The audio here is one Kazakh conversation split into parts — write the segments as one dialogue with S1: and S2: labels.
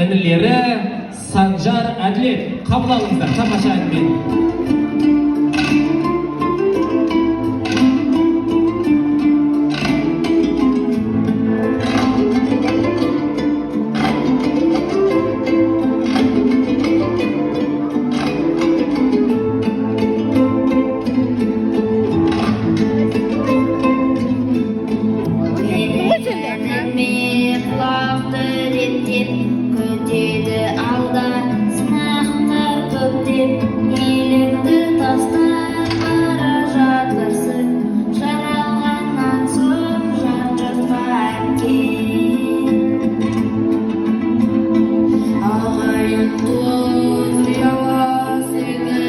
S1: Інілері Санжар, Әділет. Қабыл алыңыздар тамаша әнмен.
S2: Меніме құлақты реттеп, күтеді алда сынақтар көптеп. Еліңді тастап бара жатырсың, жаралғаннан соң жан жұртқа әпке.
S3: Ағайын туыс ұяла сені,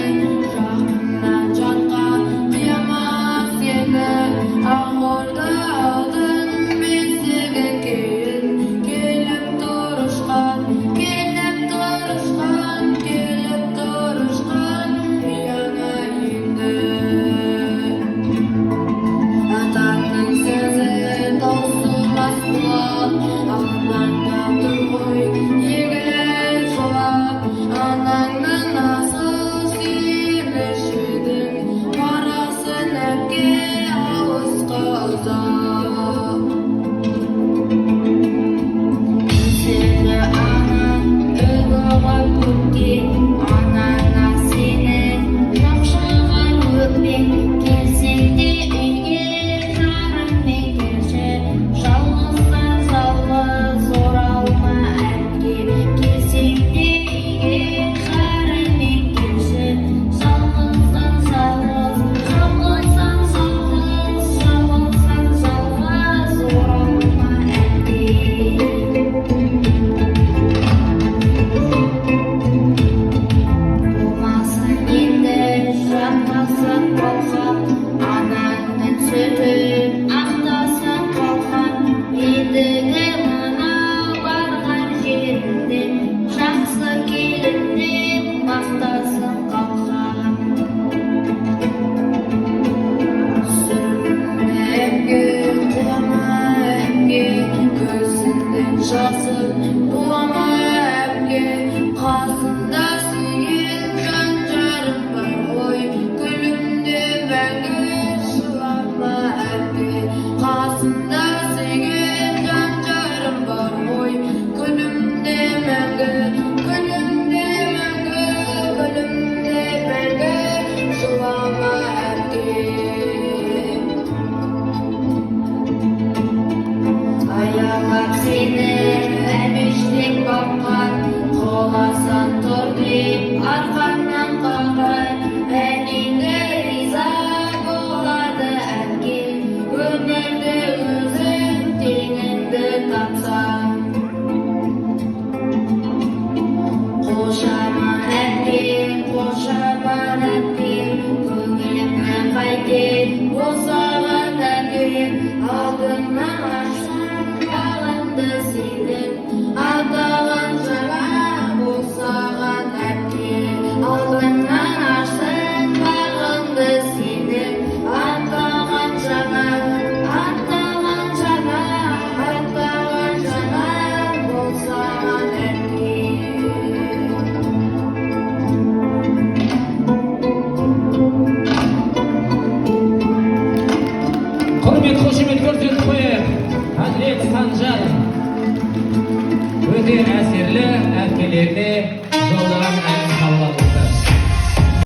S3: жақыннан жатқа қиямас сені. Ақ орда алдын, бесігі кейін, келіп тұр ұшқан, келіп тұр ұшқан, келіп тұр ұшқан ұяңа енді. Атаңның сөзі таусылмас бұлақ, алдыңда тұр ғой егіліп жылап. Анаңның асыл сүйгіш едің, барасың, әпке, алысқа ұзап.
S2: Сені анаң үлгі қып көпке, анаңа сенің жоқ шығар өкпең. Келсең де үйге, жарыңмен келші, жалғыздан жалғыз оралма, әпке. Келсең де үйге, жарыңмен келші, жалғыздан жалғыз, жалғыздан жалғыз, жалғыздан жалғыз оралма, әпке. Болмасын енді жатпасын қалқам, анаңның сүтін ақтасын, қалқам. Ендігі мынау барған жеріңде жақсы келін деп мақтасын, қалқам.
S3: Сүрінме, әпке, құлама, әпке, көзіңнің жасын булама, әпке. Қасында сүйген жан жарың бар ғой, күлімде мәңгі жылама, әпке. Қасында сүйген жан жарың бар ғой, күлімде мәңгі, күлімде мәңгі, күлімде мәңгі жылама, әпке.
S2: Аялап сені әбештеп баққан, құласаң тұр деп арқаңнан қаққан, әнеңді риза болады, әпке, өмірде өзің теңіңді тапсаң. Қошаман, әпке, қошаман, әпке, көңілімнің қайтер босаған, әпке. Алдыңнан ашсам бағымды сенің, атаған жаңа босаған, әпке. Алдыңнан ашсын бағыңды сенің, аттаған жаңа, аттаған жаңа, аттаған жаңа босаған, әпке.
S1: Құрмет, қошемет көрсетіп қояйық. Әділет, Санжар, өте әсерлі әпкелеріне жолдаған.